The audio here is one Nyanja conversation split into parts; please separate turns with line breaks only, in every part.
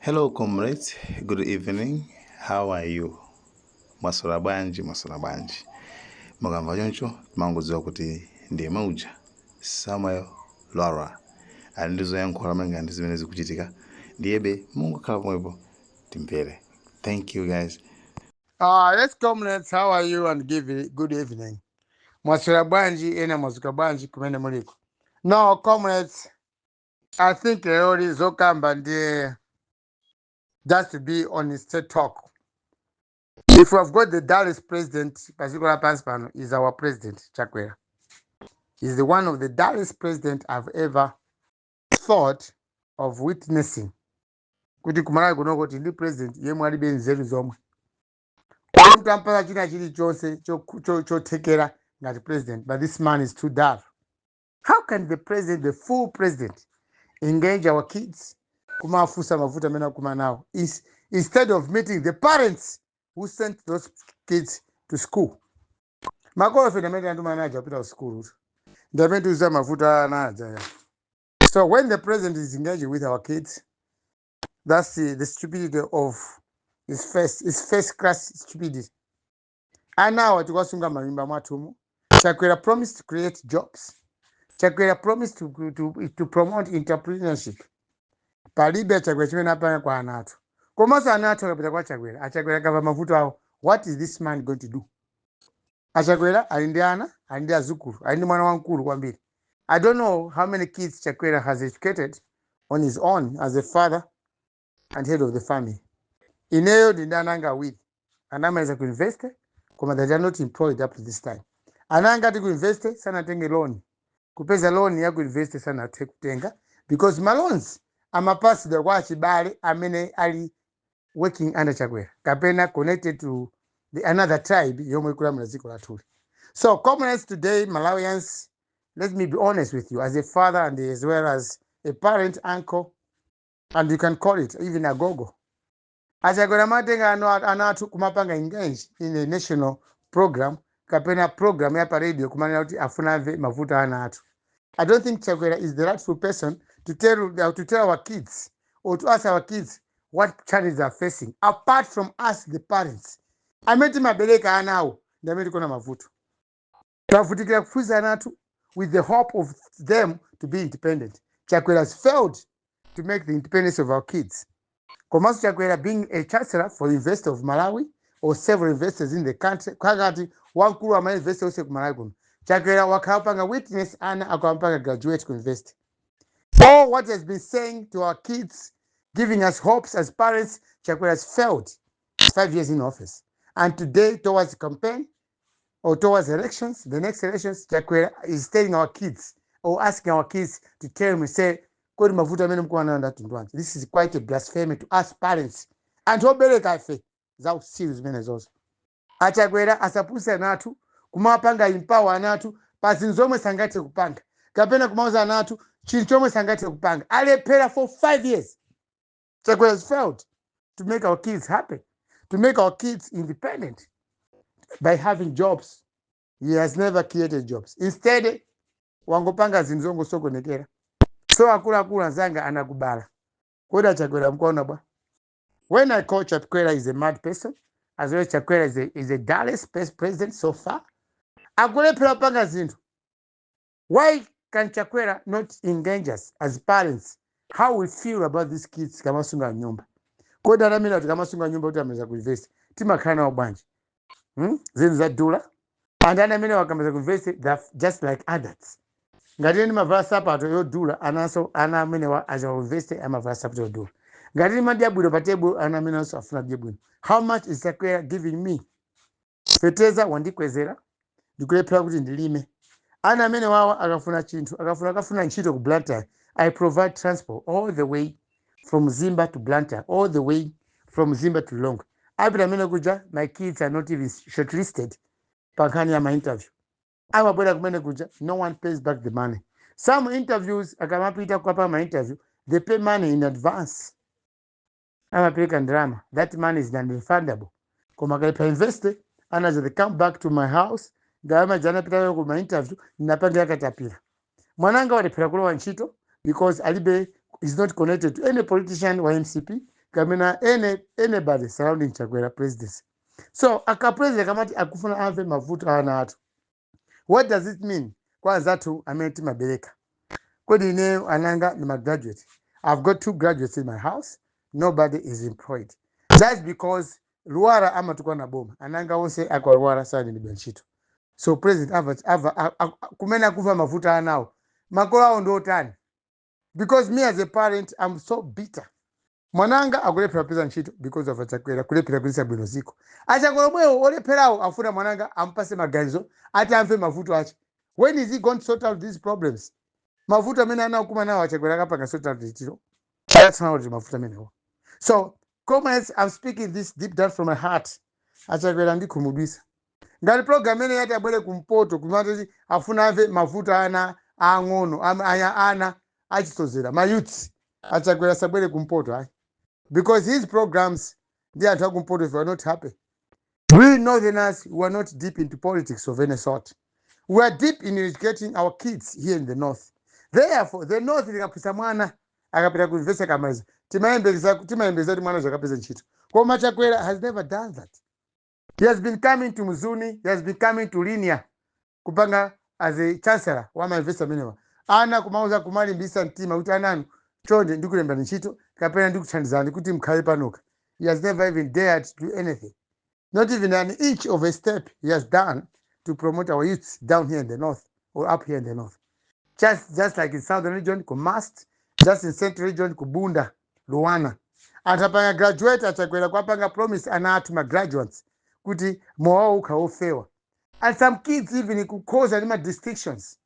Hello comrades, good evening. How are you? Mwaswera bwanji, mwaswera bwanji. Mukamva choncho timangodziwa kuti ndiye mauja Samuel Lwara ali ndi zoyankhula malinga ndi zimene zikuchitika, ndiyebe mungokhala pomwepo timvere. Thank you guys.
Yes, comrades, how are you and give it good evening. Mwaswera bwanji, ena mwazuka bwanji kumene muliko. No, comrades, I think lero zokamba ndiye just to be on straight talk. If we have got the dullest president, padziko lapansi pano, is our president, Chakwera. He's the one of the dullest president I've ever thought of witnessing. Kuti kumalawi kunoko ndi president yemwe alibe nzeru zomwe. Mutampasa china chilichonse chothekera ngati president, but this man is too dull. How can the president, the full president, engage our kids kumafunsa mavuto amene akumana nawo is instead of meeting the parents who sent those kids to school? Makolo fe ndamene anduma ana aja kupita ku school, ndamene tiuza mavuto a ana aja ya. So when the president is engaging with our kids, that's the stupidity of his first class stupidity. Anawa tikuwasunga manyumba mwathumu. Chakwera promised to create jobs. Chakwera promised to promote entrepreneurship. Palibe Chakwera chimene apanga kwa ana athu. Komanso ana athu akapita kwa Chakwera, aChakwera akamva mavuto awo, what is this man going to do? AChakwera ali ndi ana, ali ndi azukulu, ali ndi mwana wamkulu kwambiri. I don't know how many kids Chakwera has educated on his own as a father and head of the family. Ineyo ndi ndi ana anga awiri anamaliza ku university, koma they are not employed up to this time. Ana anga ati ku university sanatenge loan, kupeza loan ya ku university sanathe kutenga because ma loans amapasidwa kwa achibale amene ali working under Chakwera kapena connected to the another tribe yomwe ikulamula dziko lathuli. So comrades, today, Malawians, let me be honest with you as a father and as well as a parent, uncle, and you can call it even a gogo. AChakwera matenga ana athu kumapanga engage in a national program kapena program ya pa radio kumanena kuti afuna amve mavuto a ana athu. I don't think Chakwera is the rightful person to tell our kids or to ask our kids what challenges are facing, apart from us, the parents amene timabereka ana awo, ndi amene tikuona mavuto. Tavutikira kuphunzitsa ana athu with the hope of them to be independent. Chakwera has failed to make the independence of our kids. Komanso Chakwera being a chancellor for the University of Malawi or several universities in the country, kakati wamkulu wa ma university onse ku Malawi kuno, Chakwera wakhala panga witness ana akuampanga graduate ku university. All what has been saying to our kids, giving us hopes as parents, Chakwera has failed. 5 years in office, and today, towards the campaign or towards elections, the next elections, Chakwera is telling our kids or asking our kids to tell me, say, kodi mavuto amene mukuwana ndati ndwanji? This is quite a blasphemy to us parents, anthu obereka ife. Za usiru zimene zonse. AChakwera asapuse ana athu kumapanga empower ana athu pa zinthu zomwe sangathe kupanga kapena kumauza ana athu chinthu chomwe sangathe kupanga. Alephera for 5 years. Chakwera has failed to make our kids happy, to make our kids independent by having jobs. He has never created jobs. Instead wangopanga zinthu zongosokonekera. So akuluakulu anzanga anakubala, kodi aChakwera mkuona bwa? When I call Chakwera is a mad person, as well as Chakwera is a dullest best president so far, akulephera kupanga zinthu. Why can Chakwera not engage us as parents, how we feel about these kids kamasunga nyumba? Kodi anamene kuti kamasunga nyumba kuti amaliza ku university timakhala nawo bwanji? Zinthu zadula, and ana amene wakamaliza ku university, they're just like adults. Ngati ine ndimavala sapato yodula, ananso ana amene wa aza university amavala sapato yodula. Ngati ndimadya bwino pa table, ana amene anso afuna kudya bwino. How much is Chakwera giving me? Fetereza wandikwezera, ndikulephera kuti ndilime. Ana amene wawa akafuna chinthu, akafuna akafuna ntchito ku Blantyre, I provide transport all the way from Mzimba to Blantyre, all the way from Mzimba to Lilongwe. Apita amene kuja, my kids are not even shortlisted pa nkhani ya ma interview. Amabwera kumene kuja, no one pays back the money. Some interviews, akamapita kukapa ma interview, they pay money in advance, amapereka ndalama. That money is non-refundable. Koma akalephera university anaza, they come back to my house. Ndalama janapita ku ma interview ndinapangira katapira. Mwananga walephera kulowa ntchito because alibe, is not connected to any politician wa MCP Kapena anybody surrounding Chakwera presidency. So aka president kamati akufuna amve mavuto a ana athu, what does it mean kwa anzathu amene timabereka? Kodi ineyo ananga ndi magraduate. I've got two graduates in my house. Nobody is employed. That's because Lwara amatukwana boma. Ananga onse akwa Lwara salembedwa ntchito. So president ava kumene akumva mavuto anawo, makolo awo ndi otani? Because me as a parent, I'm so bitter. Mwananga akulephera kupeza ntchito because of Achakwera kulephera kuyendetsa bwino ziko. Achakwera omwewo olepherawo afuna mwananga ampase maganizo ati amve mavuto ache. When is he going to sort out these problems? Mavuto amene anakumana nawo Achakwera akapanga sort out litiro? That's not mavuto amenewo. So comrades, I'm speaking this deep down from my heart. Achakwera ndikhumudwisa. Ngati program imene yati abwere kumpoto kumati afuna amve mavuto ana ang'ono, ana achisozera, ma youths, Achakwera sabwere kumpoto ayi, because his programs ndi anthu akumpoto, if we are not happy. We northerners, we are not deep into politics of any sort. We are deep in educating our kids here in the north. Therefore the north likaphunzitsa mwana, akapita ku university, akamaliza, timayembekeza kuti mwana zakapeza ntchito. Koma Chakwera has never done that. He has been coming to Mzuni, he has been coming to Linear kupanga as a chancellor wa mauniversity amenewa, ana kumauza, kumalimbisa mtima kuti ananu chonde ndikulembani ntchito kapena ndikuthandizani kuti mkhale panoka. He has never even dared to do anything. Not even an inch of a step he has done to promote our youths down here in the north or up here in the north. Just like in southern region ku MUST, just in central region ku Bunda, LUANAR, anthu apanga graduate, Achakwera kwapanga promise ana athu ma graduates kuti mowa ukha ofewa, and some kids even kukhoza ndi ma distinctions,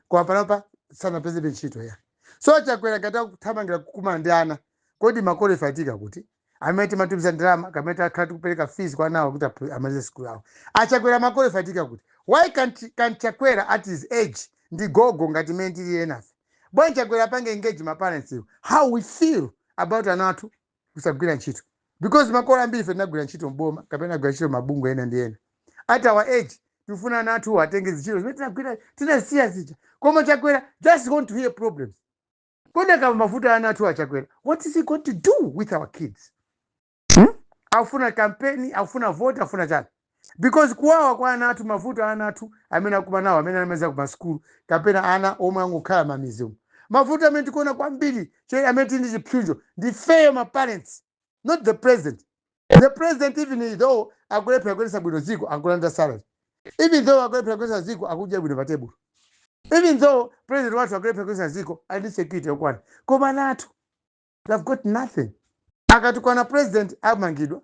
Koma panopa sanapezebe ntchito ya. So Chakwera ngati akuthamangira kukumana ndi ana, kodi makolo ife atika kuti amene timatumiza ndalama kamene takhala tikupereka fees kwa anawo kuti amalize sikulu awo, Achakwera makolo ife atika kuti? Why can't Chakwera at his age, ndi gogo ngati imene tili enafe, bwanji Chakwera apange engage ma parents iwo, how we feel about ana athu kusagwira ntchito? Because makolo ambiri ife tinagwira ntchito mboma kapena agwira ntchito mabungwe ena ndi ena. At our age tifuna ana athu atenge zintchito zimene tinagwira, tinasiya zija. Koma Chakwera just want to hear problems. Kodi akava mavuto ana athu Achakwera, what is he going to do with our kids, Afuna kampeni, afuna vote, afuna chani? Because kuwawa kwa ana athu, mavuto ana athu amene akuma nawo, amene anamaliza ku masukulu kapena ana omwe angokhala mamizi umu, mavuto amene tikuona kwambiri che amene tili ndi chipsinjo ndi feyo ma parents, not the president. The president, even though akulephera kuyendetsa bwino dziko, akulandira salary. Even though akulephera kuyendetsa dziko, akudya bwino pa table. Even though president wathu akulephera kuyendetsa dziko, ali ndi security yokwana. Koma ana athu, they've got nothing. Akatukwana president, amangidwa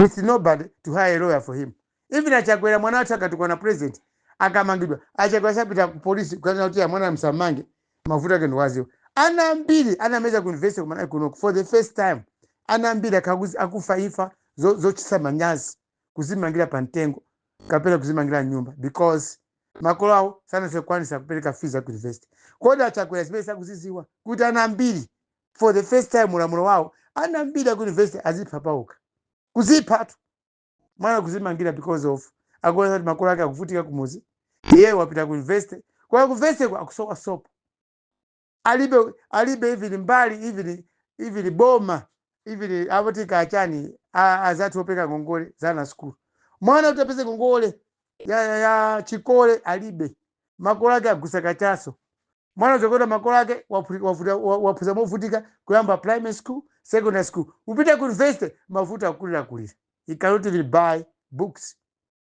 with nobody to hire a lawyer for him. Even Achakwera, mwana wathu akatukwana president akamangidwa, Achakwera sapita ku polisi kukanena kuti mwana msamange, mavuto ake ndiwaziwa. Ana ambiri anameza ku university kumana kuno for the first time, ana ambiri akufa ifa zochititsa manyazi, kuzimangira pa mtengo kapena kuzimangira nyumba because makolo awo sanazikwanisa kupereka fees ya ku university. Kodi Achakwera zimene sakuziziwa kuti ana ambiri for the first time ulamuliro wawo, ana ambiri aku university azipha pauka, kuziphatu, mwana kuzimangira because of akuona kuti makolo ake akuvutika kumuzi, iye wapita ku university. Kwa ku university akusowa sopo, alibe, alibe even mbali, even boma, even avoti kachani azathu opeka ngongole zana school, mwana kuti apeze ngongole ya chikole alibe. Makolo ake agusa kachaso. Mwana zokota makolo ake waphuza movutika kuyamba primary school, secondary school, upita ku university, mavuto akulira kulira. He cannot even buy books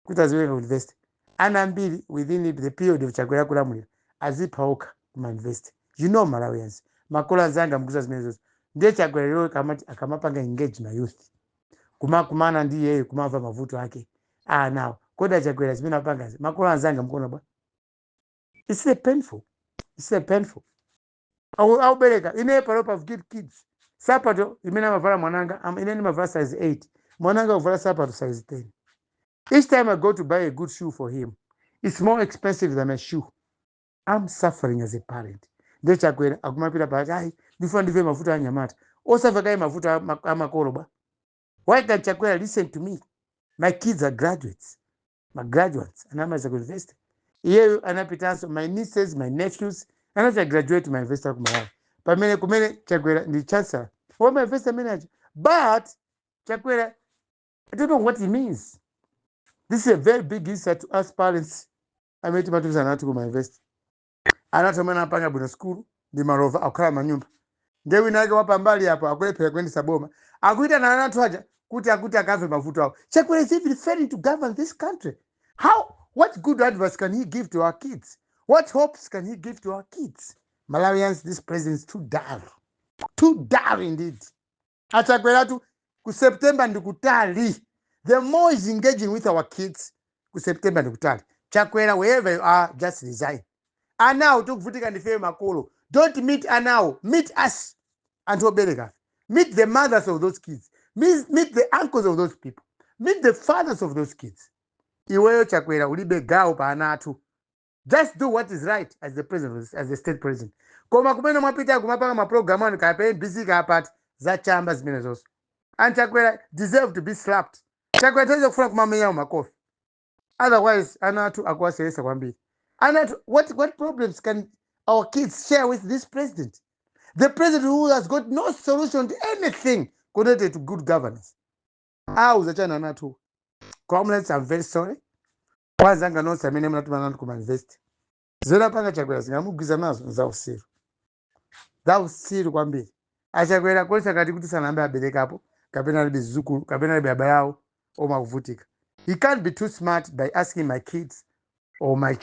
kuti aziwerenga ku university. Ana ambiri within the period of Chakwera kulamulira azipha okha kuma university. You know Malawians, makolo anzanga mukuza zimene zonse. Ndiye Chakwera lero kamati akamapanga engage ma youth, kumakumana ndi iyeyo, kumamva mavuto ake anawo, kodi Achakwera zimene apangazi, makolo anzanga mukuona bwa? It's a painful, it's a painful. Aubereka ine panopa I've got kids. Sapato imene amavala mwananga, ine ndimavala size 8, mwananga akuvala sapato size 10. Each time I go to buy a good shoe for him, it's more expensive than a shoe. I'm suffering as a parent. Ndiye Chakwera akumapita pati, "Ayi, ndifuna ndimve mavuto anyamata." Osamva kaye mavuto amakolo bwa? Why can't Chakwera listen to me? My kids are graduates, my graduates anamaliza ku university. Iyeyo anapitanso. My nieces, my nephews anati graduate ma university aku Malawi, pamene kumene Chakwera ndi chancellor Wama university manager. But Chakwera, I don't know what it means. This is a very big insult to us parents amene timatumiza ana athu kuma university. Ana athu amene apanga bwino skulu ndi malova, akukhala manyumba. Ndiye wina ake wapambali apo akulephera kuyendetsa boma, akuitana ana athu aja kuti akuti akamve mavuto awo. Chakwera is even failing to govern this country. How, what good advice can he give to our kids? What hopes can he give to our kids? Malawians, this president is too dull, too dull indeed. Achakweratu ku September ndikutali. The more is engaging with our kids, ku September ndikutali. Chakwera, wherever you are, just resign. Anawo tikuvutika ndife makolo. Don't meet anawo, meet us, anthu obereka. Meet the mothers of those kids, meet the uncles of those people, meet the fathers of those kids. Iweyo Chakwera ulibe gawo pa ana athu. Just do what is right as the president, as the state president. Koma kumene mwapita kumapanga mapulogalamu anu, kaya pa MBC, kaya pati, zachamba zimene zonse. And Chakwera deserve to be slapped. Chakwera taiza kufuna kumamenya makofi. Otherwise ana athu akuwaseresa kwambiri. Ana athu, what problems can our kids share with this president, the president who has got no solution to anything connected to good governance? Auza chani ana athu? Comrades, I'm very sorry. Kwanza anga nonse amene munatuma nanu kuma university, zolapanga Chakwera zingamugwiza nazo zausiru, zausiru kwambiri. Achakwera kuonesa ngati kuti sanambe aberekapo, kapena alibe zizukulu, kapena alibe abale awo omwe akuvutika. He can't be too smart by asking my kids or my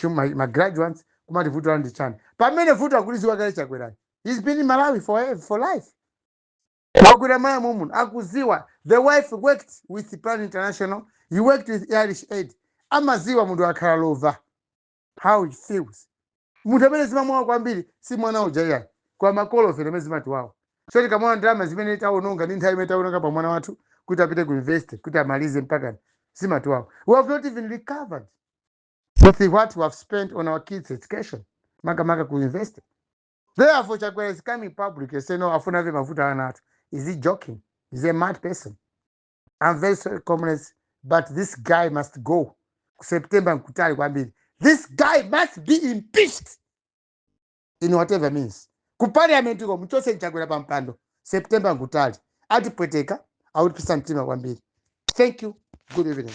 graduates kumati vuto lanu ndi chani, pamene vuto akuliziwa kale Chakwerayo. He's been in Malawi for life. Wakwera Malawi muno, akuziwa. The wife worked with Plan International, he worked with Irish Aid. Amaziwa munthu akhala lova how it feels. Munthu amene zimamwawa kwambiri si mwana uja iyayi, kwa makolo fe amene zimatiwawa. So tikamona ndalama zimene taononga ndi nthawi imene taononga pa mwana wathu kuti apite ku university, kuti amalize mpaka, zimatiwawa. We have not even recovered with what we have spent on our kids' education, makamaka ku university. Therefore Chakwera is coming public and say, no, afuna ave mavuto ana athu. Is he joking? Is he a mad person? I'm very sorry, comrades, but this guy must go. September nkutali kwambiri. This guy must be impeached in whatever means. Ku parliament ko muchose Chakwera pa mpando. September nkutali, atipweteka, autipisa mtima kwambiri. Thank you, good evening.